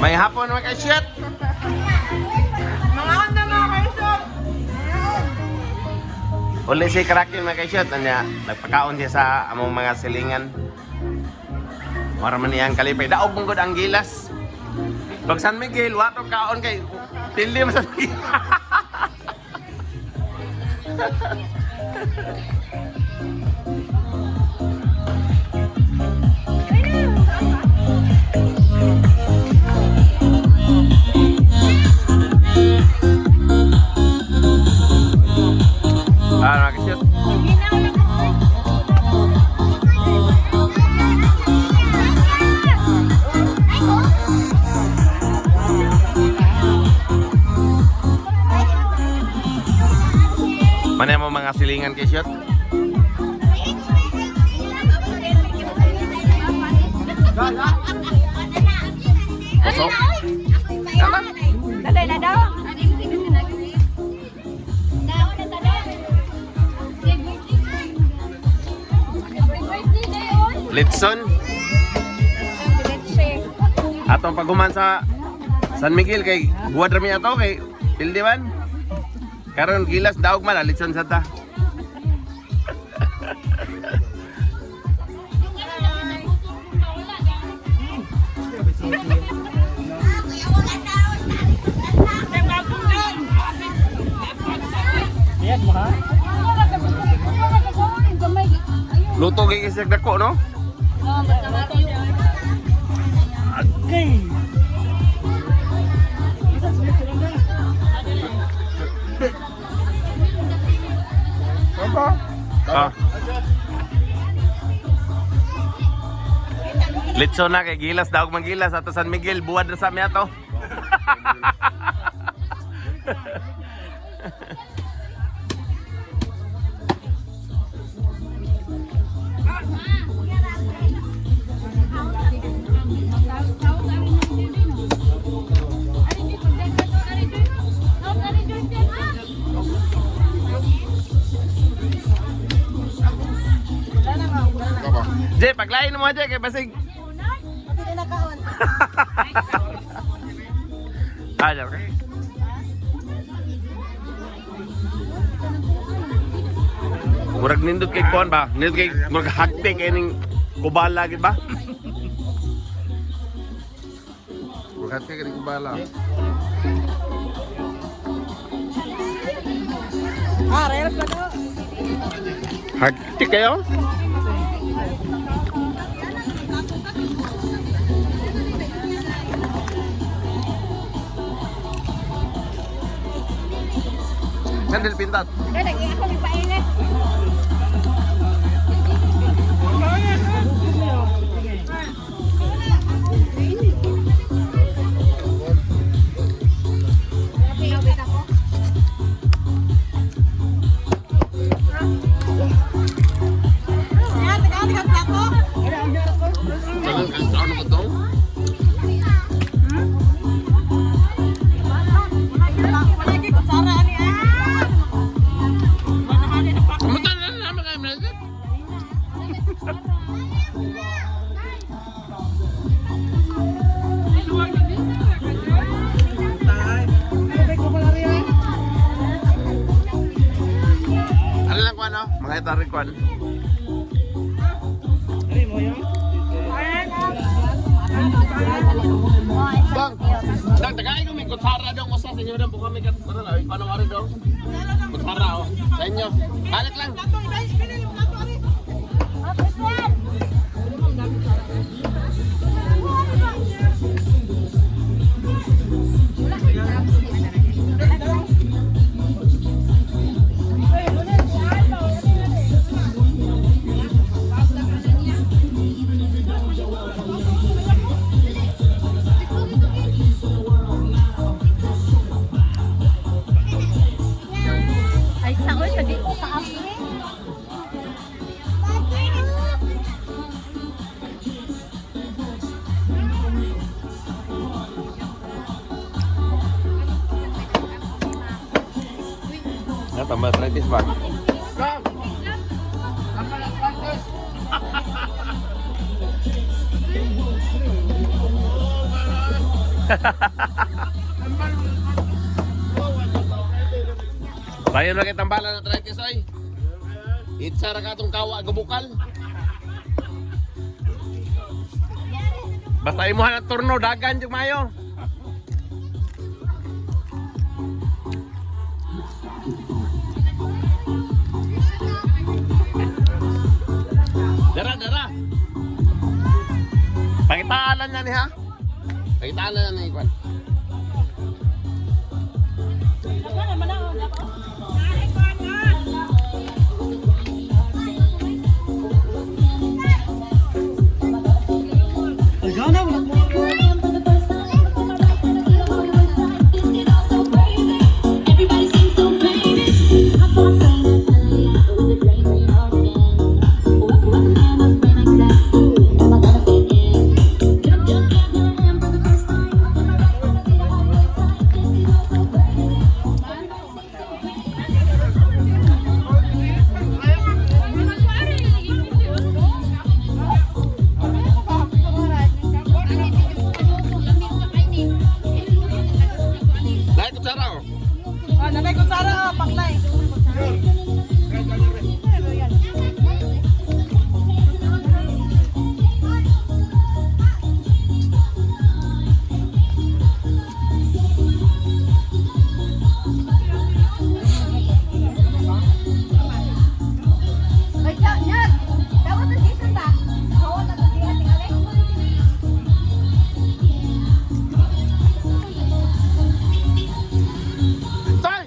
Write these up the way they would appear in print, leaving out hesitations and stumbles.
May hapon, mga ka-shot. Mga na mga kaisot! Uli si Kraken, mga ka-shot. Anya, nagpakaon siya sa among mga silingan. Mara man niyang kalipay. Daog mong gud ang gilas. Pag San Miguel, wato kaon kay tildi man San Miguel. Ah, mga ka-shot. Mana mo mga silingan kay shot? Pasok. Dali na daw. Litson. Atong paghuman sa San Miguel kay buwad rami ato kay pildi man. Karon gilas daog man ah, litson sa ta. Luto kay kisag dako, no? Okay. Ah. Litson na kay gilas daog man gilas ato San Miguel buwad ra sa mi ato. Jay, paglain mo Jay kay basig. Kasi nakaon. Ah, okay. Murag nindot kay kuan ba? Nindot kay murag hagte kay ning kubala gid ba? Murag hagte kay ning kubala. Ah, rayos ba to? Hagte kayo? Sandil pintat. Dali, ako may painit. Dagan kang taon ko to. Kamusta na naman kayo, Mr. Ano lang kuan, no? Mga itarik kuan. Bang, dang tagay ko may kutsara dong usa sa inyo dong buka may kutsara ay paano wari dong? Kutsara oh sa inyo. Balik lang. Ay, sa oy, kadi ko kaapre. Ya, tambah arthritis, Pak. Bayon ra kay tambalan na arthritis oy. Itsa ra ka atong kawa gubukal. Basta imuha na turno dagan jud mayo. Dara dara. Pakitaalan na ni ha. Pakitaalan na ni Kwan. Everybody seems so famous. I thought with the brain brain organ. What am I frame access? Am I gonna fit in? Jump, jump, yeah, here I am for the first time. On my right, I see the Hollywood sign. This is all so crazy. Everybody seems so famous. Dahil kutsara oh. Ah, nanay kutsara oh, paklay. Ay, nyag! Dapat ang season ba? Oo, nagadihan tingali. Tay!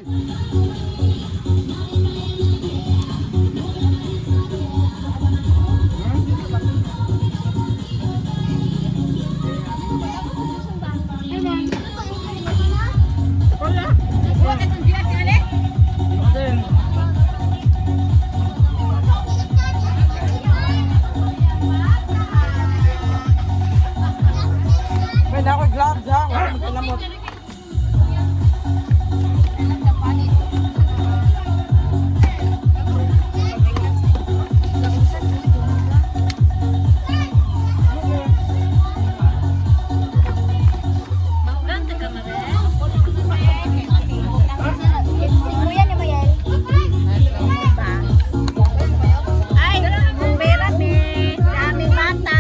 Nagbuhat itong diyan tingali. May na ako gloves ha. Wala magkalamot. Si Kuya ni Mayel. Ay, pera ni daming bata.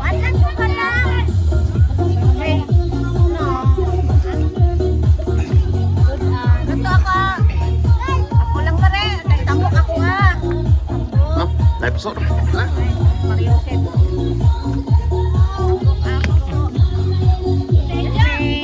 Alam ko ka lang. Okay. No. Ganto ako. Ako lang pa rin. Nagtambok ako ha. No, live sor. Na. Mario Joseph. Tambok ako. Okay.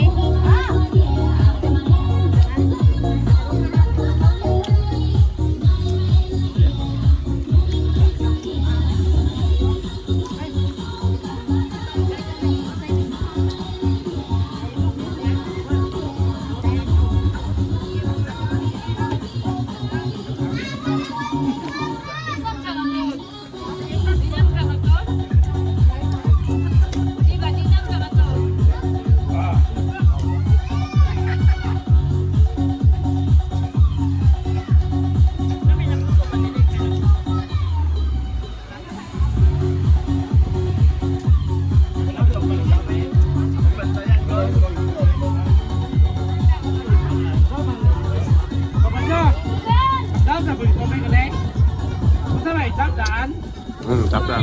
Tap lang.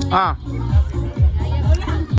Ah.